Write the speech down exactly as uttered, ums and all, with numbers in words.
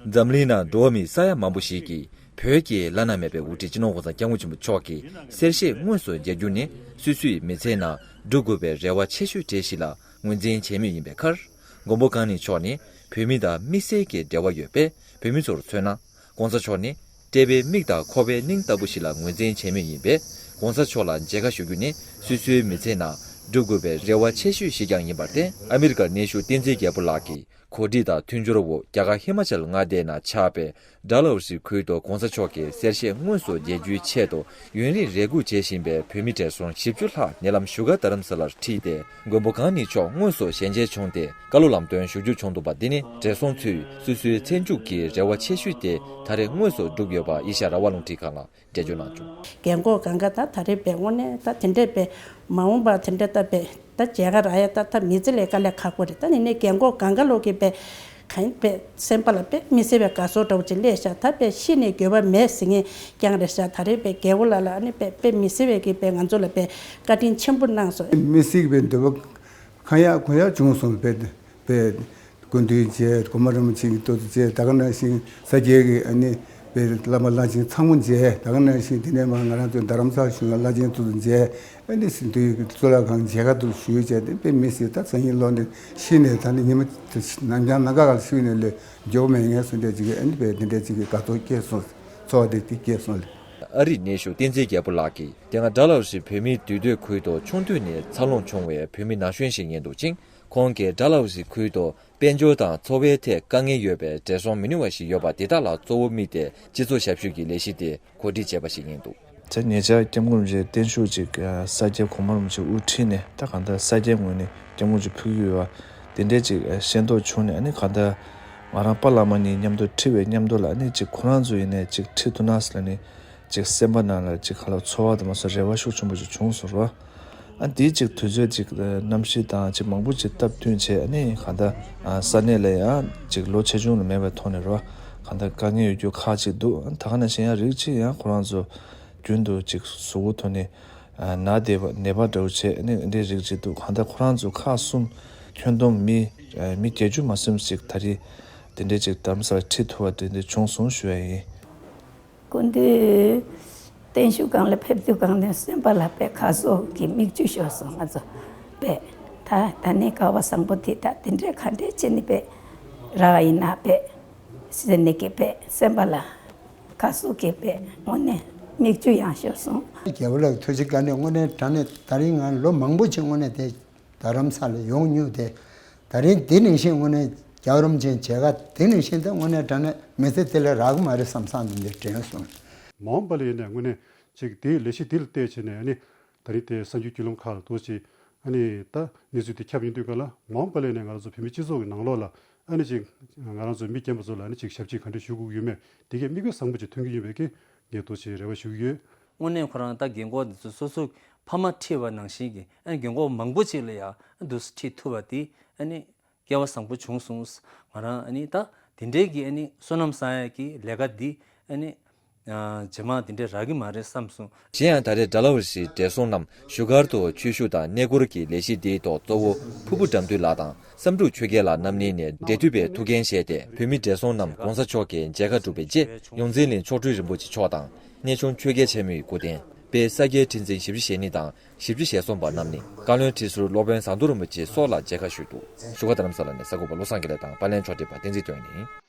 འཛམ་གླིང་ནང་འགྲོ་བ་མི་ས་ཡ་མང་པོ་ཞིག་གིས་བོད་ཀྱི་བླ་ན་མེད་པའི་དབུ་ཁྲིད་སྤྱི་ནོར་༸གོང་ས་༸སྐྱབས་མགོན་ཆེན་པོ་མཆོག་གི་གསལ་བཤད་དངོས་སུ་མཇལ་རྒྱུ་ནི་སོ་སོའི་མི་ཚེའི་ནང་སྒྲུབ་དགོས་པའི་རེ་བ་ཆེ་ཤོས་གྲས་ཤིག་ལ་ངོས་འཛིན་བྱེད་མུས་ཡིན་པའི་ཁར། མགོན་པོ་གང་ཉིད་མཆོག་ནི་བོད་མི་དང་དམིགས་བསལ་གྱི་འབྲེལ་བ་ཡོད་པས། བོད་མི་ཚོར་མཚོན་ན། ༸གོང་ས་མཆོག་ནི་བཀྲེས་པའི་མིག་དང་ཁོ་པའི་སྙིང་ལྟ་བུ་ཞིག་ལ་ངོས་འཛིན་བྱེད་མུས་ཡིན་པས། ༸གོང་ས་མཆོག་ལ་མཇལ་ཁ་ཞུ་རྒྱུ་ནི་སོ་སོའི་མི་ཚེའི་ནང་སྒྲུབ་དགོས་པའི་རེ་བ་ཆེ་ཤོས་ཤིག་ཀྱང་ཡིན་པར་བརྟེན། ཨ་མི་རི་ཀར་གནས་བཞུགས་བསྟན་འཛིན་རྒྱལ་པོ་ལགས་ཀྱིས་གོ་སྒྲིག་དང་མཐུན་སྦྱོར་འོག་རྒྱ་གར་ཧི་མ་ཅལ་མངའ་སྡེའི་ནང་ཆགས་པའི་ཌལ་ཧོ་སི་ཁུལ་དུ་༸གོང་ས་མཆོག་གི་གསལ་བཤད་དངོས་སུ་མཇལ་རྒྱུའི་ཆེད་དུ་ཡུན་རིང་རེ་སྒུག་བྱེད་བཞིན་པའི་བོད་མི་བགྲེས་སོང་བཞི་བཅུ་ལྷག་ཉེ་ལམ་བཞུགས་སྒར་རྡ་རམ་ས་ལར་ཁྲིད་དེ། མགོན་པོ་གང་ཉིད་མཆོག་དངོས་སུ་ཞལ་མཇལ་བྱུང་སྟེ། བཀའ་སློབ་ལམ་སྟོན་ཞུ་རྒྱུ་བྱུང་འདུག་པ་འདི་ནི་བགྲེས་སོང་ཚོས་སོ་སོའི་ཚེ་མཇུག་གི་རེ་བ་ཆེ་ཤོས་དེ་ད་རེས་དངོས་སུ་བསྒྲུབས་ཡོད་པ་ཨེ་ཤ་ཡ་རང་དབང་རླུང་འཕྲིན་ཁང་ལ་འགྲེལ་བརྗོད་གནང་བྱུང་། རྒན་གོག་སྒང་ག་ད་ད་རེས་པའི་དངོས་གནས་ད་དེ་འདྲས་པའི་མ་འོངས་པ་དེ་འདྲས་ད་པའི་ད་མཇལ་ཁ་རག་ཡ་ད་ད་མི་ཚེ་ལས་དཀའ་ལས་ཁག་པོ་རེད། ད་ནི་ནས་རྒན་གོག་སྒང་ག་ལོ་གི་པའི་གང་པའི་སེམས་པ་ལ་པའི་མི་སེ་བའི་དགའ་སོ་འདྲ་བོ་ཅིག་སླེབས་ཤག་ད་པའི་ཤི་ནས་འགྱོད་པ་མེད་ཟེར་ངེས་ཀྱང་རེད་ཤག་ད་རེས་པའི་རྒན་བོ་ལ་ལ་ཨ་ནི་པའི་པའི་མི་སེ་བའི་གི་པའི་ང་ཚོ་ལ་པའི་བཀའ་དྲིན་ཆེན་པོ་གནང་སོང་། མི་སེ་བའི་འདོད་པ་ཁ་ཡག་གོ་ཡག་བྱུང་སོང་པའི། པའི་སྐུ་མདུན་མཇལ། གོང་མ་རིན་པོ་ཆེ་གི་ཏོག་ཙམ་མཇལ། ད་ག་ནང་བཞིན་ས་སྐྱའི་གི་ཨ་ནི་པའི་བླ་མ་བླ་ཆེན་ཚང་མ་མཇལ། ད་ག་ནང་བཞིན་དེ་ནས་མར་ང་རང་ཚོའི་རྡ་རམ་ས་ལ་བཞུགས་ན་བླ་ཆེན་ཏོག་ཙམ་མཇལ། ཨ་ནི་སི་འདུའི་གཙུག་ལག་ཁང་མཇལ་ཁ་ཏོག་ཙམ་ཞུས་བྱས་ཏེ་པའི་མི་སེ་ད་སང་ཉིན་ལོག་ནས་ཤི་ནས་ད་ནི་ཉི་མ་ནམ་རྒྱང་ནམ་མཁའ་ལ་ཤི་ནས་ལས་མགྱོགས་མེད་ངན་སོང་འདྲ་ཅིག་གི་ཨ་ནི་པའི་འདི་འདྲ་ཅིག་གི་དགའ་ཚོར་སྐྱེས་སོང་། ཚོར་བ་དེ་དེ་སྐྱེས་སོང་ལ། ཨ་རིར་གནས་བཞུགས་བསྟན་འཛིན་རྒྱལ་པོ་ལགས་ཀྱིས་དེ་སྔ་ཌལ་ཧོ་སི་བོད་མིའི་འདུས་སྡོད་ཁུལ་དུ་ཆུང་དུས་ནས་འཚར་ལོངས་བྱུང་བའི་བོད་མི་ན་གཞོན་ཞིག་ཡིན་འདུག་ཅིང་། ཁོང་གིས་ཌལ་ཧོ་སི་ཁུལ་དུ་དཔལ་འབྱོར་དང་འཚོ་བའི་ཐད་དཀའ་ངལ་ཡོད་པའི་བགྲེས་སོང་མི་ཉུང་བ་ཞིག་ཡོད་པ་དེ་དག་ལ་གཙོ་བོ་དམིགས་ཏེ་སྤྱི་ཚོགས་ཞབས་ཞུ་གི་ལས་གཞི་དེ་གོ་སྒྲིག་བྱས་པ་ཞིག་ཡིན་འདུག། ད་ཉེ་ཆར་སྐྱབས་མགོན་རིན་པོ་ཆེ་བརྟན་བཞུགས་ཅིག་ས་སྐྱ་གོང་མ་རིན་པོ་ཆེ་དབུ་ཁྲིད་ནས་ད་གང་ལྟར་ས་སྐྱའི་ངོས་ནས་སྐྱབས་མགོན་ཆེ་ཕུལ་གྱི་ཡོད་པ་དེ་འདྲས་ཅིག་ཤེས་རྟོགས་བྱུང་ནས། ཨ་ནི་གང་ལྟར་ང་རང་པཱ་བླ་མ་གཉིས་མཉམ་དུ་ཁྲིད་པའི་མཉམ་དུ་ལ་ཨ་ནི་ཅིག་ཁོ་རང་ཚོ་ཡིན་ནས་ཅིག་ཁྲིད་ཐུབ་ན་ཟེར་ལ་ནི་ཅིག་སེམས་པ་ནང་ལ་ཅིག་ག་ལ་ཚོར་བ་དང་མ་སོགས་རེ་བ་ཤུགས་ཆེན་པོ་ཅིག་བྱུང་སོང་རོ། ཨ་འདིའི་ཅིག་དུས་ཚོད་ཅིག་གནམ་གཤིས་དང་ཅིག་མང་པོ་ཅིག་སྟབས་བསྟུན་བྱས། ཨ་ནི་གང་ལྟར་ས་གནས་ལ་ཡང་ཅིག་ལོ་ཆེ་ཆུང་ལ་མེད་པའི་ཐོག་ནས་རོ། གང་ལྟར་དཀའ་ངལ་ཡོད་རྒྱུ་ཁག་ཅིག་འདུག། ད་ག་ནང་བཞིན་ཡང་རིགས་གཅིག་ཡང་ཁོ་རང་ཚོ་རྒྱུན་དུ་ཅིག་གཟུགས་པོ་ཐོག་ནས་ཨ་ན་བསྡད་པ་ནད་པ་འདྲ་བོ་བྱས་ཨ་ནི་འདི་རིགས་ཅིག་འདུག། གང་ལྟར་ཁོ་རང་ཚོ་ཁག་གསུམ་ཁྱོན་བསྡོམས་མི་ཨ་མི་བརྒྱད་ཅུ་མ་ཟིན་ཅིག་ད་རེས་དེ་འདྲའི་ཅིག་རྡ་རམ་ས་ལ་ཁྲིད་ཐུབ་པ་དེ་འདྲ་བྱུང་སོང་ཞུ་ཡ་ཡིན། སྐུ་མདུན་བརྟན་བཞུགས་སྒང་ལ་ཕེབས་དུས་སྒང་ནས་སེམས་པ་ལ་དཔེ་ཁ་སོགས་ཀྱི་མིག་ཆུ་ཤོར་སོང་། ང་ཚོ་དཔེ་ད་ད་ནི་སྐལ་བ་བཟང་པོ་དེ་ད་དེ་འདྲའི་ག་འདྲའི་བྱས་ནས་དཔེ་རག་ཡིན་ན་དཔེ་ཟེར་ནས་ཀྱི་དཔེ་སེམས་པ་ལ་ཁ་སོགས་ཀྱི་དཔེ་དངོས་གནས་མིག་ཆུ་ཡང་ཤོར་སོང་། རྒྱལ་བ་ལགས་ཐུགས་རྗེ་བཀའ་ནས་དངོས་གནས་དྲང་གནས་ད་རིང་ང་ལོ་མང་པོ་ཅིག་དངོས་གནས་དེ་རྡ་རམ་ས་ལ་ཡོང་མྱོང་སྟེ། ད་རིང་འདི་ནང་བཞིན་དངོས་གནས་རྒྱལ་བ་རིན་པོ་ཆེ་མཇལ་ཁ་འདི་ནང་བཞིན་དུ་དངོས་གནས་དྲང་གནས་མི་ཚེ་འདི་ལ་རག་གི་མ་རེད་བསམ་བསམ་འདི་འདྲ་དྲན་སོང་། མ་འོངས་པ་ལ་ཡིན་ནའི་དངོས་གནས་ཅིག་དེའི་ལས་གཞི་འདི་ལ་བལྟས་བྱས་ནས་ཨ་ནི་ད་རིང་དེ་གསར་འགྱུར་བརྒྱུད་ལམ་ཁག་ལ་འདུག་ཅིག་ཨ་ནི་ད་གནས་ཚུལ་དེ་ཁྱབ་ཡོང་དུས་ག་ལ་མ་འོངས་པ་ལ་ཡིན་ནའི་ང་རང་ཚོ་བོད་མི་སྤྱི་ཚོགས་ཀྱི་ནང་ལོགས་ལ་ཨ་ནི་ཅིག་ང་རང་ཚོ་མི་རྒན་པ་ཚོ་ལ་ཨ་ནི་ཅིག་ཞབས་ཕྱི་ག་འདྲ་ཞུ་དགོས་ཀྱི་ཡོད་མེད་དེ་གས་མིག་དཔེ་བཟང་པོ་ཅིག་ཐོན་གྱི་ཡོད་པའི་གི་ངས་འདུག་ཅིག་རེ་བ་ཞུ་གི་ཡོད། དངོས་གནས་ཁོ་རང་ད་རྒན་གོག་འདི་ཚོ་སོ་སོ་ཕ་མ་ཁྲིད་པ་ནང་བཞིན་གྱི་ཨ་ནི་རྒན་གོག་མང་པོ་ཅིག་ལ་ཡང་ཨ་འདུག་སེ་ཁྲིད་ཐུབ་པ་དེ་ཨ་ནི་སྐལ་བ་བཟང་པོ་བྱུང་སོང་། ང་རང་ཨ་ནི་ད་དེ་འདྲའི་གི་ཨ་ནི་བསོད་ནམས་བསགས་ཡག་གི་ལས་ཀ་འདི་ཨ་ནི་ཨ་རྗེས་མ་དེ་འདྲའི་རག་གི་མ་རེད་བསམ་སོང་། གཞན་ཡང་ད་རེས་ཌལ་ཧོ་སི་བགྲེས་སོང་རྣམས་བཞུགས་སྒར་དུ་ཆོས་ཞུགས་དང་གནས་སྐོར་གྱི་ལས་གཞི་འདིའི་ཐོག་གཙོ་བོ་ཕུར་བུ་དགྲ་འདུལ་ལགས་དང་། བསམ་གྲུབ་ཆོས་རྒྱལ་ལགས་རྣམ་གཉིས་ནས་འབྲེལ་མཐུད་པའི་ཐུགས་འགན་བཞེས་ཏེ། བོད་མི་བགྲེས་སོང་རྣམས་༸གོང་ས་མཆོག་གི་མཇལ་ཁ་གྲུབ་པའི་རྗེས། ཡོངས་འཛིན་གླིང་མཆོག་སྤྲུལ་རིན་པོ་ཆེ་མཆོག་དང་། གནས་ཆུང་ཆོས་རྒྱལ་ཆེན་མོའི་སྐུ་རྟེན། དཔལ་ས་སྐྱའི་ཁྲི་འཛིན་བཞི་བཅུ་ཞེ་གཉིས་དང་བཞི་བཅུ་ཞེ་གསུམ་པ་རྣམ་གཉིས། བཀའ་བློན་ཁྲི་ཟུར་སློབ་དཔོན་ཟམ་གདོང་རིན་པོ་ཆེ་སོགས་ལ་མཇལ་ཁ་ཞུས་འདུག། བཞུགས་སྒར་རྡ་རམ་ས་ལ་ནས་གསར་འགོད་པ་བློ་བཟང་དགེ་ལེགས་དང་པར་ལེན་ཕྱོགས་སྒྲིག་པ་བསྟན་འཛིན་དོན་ཡིན།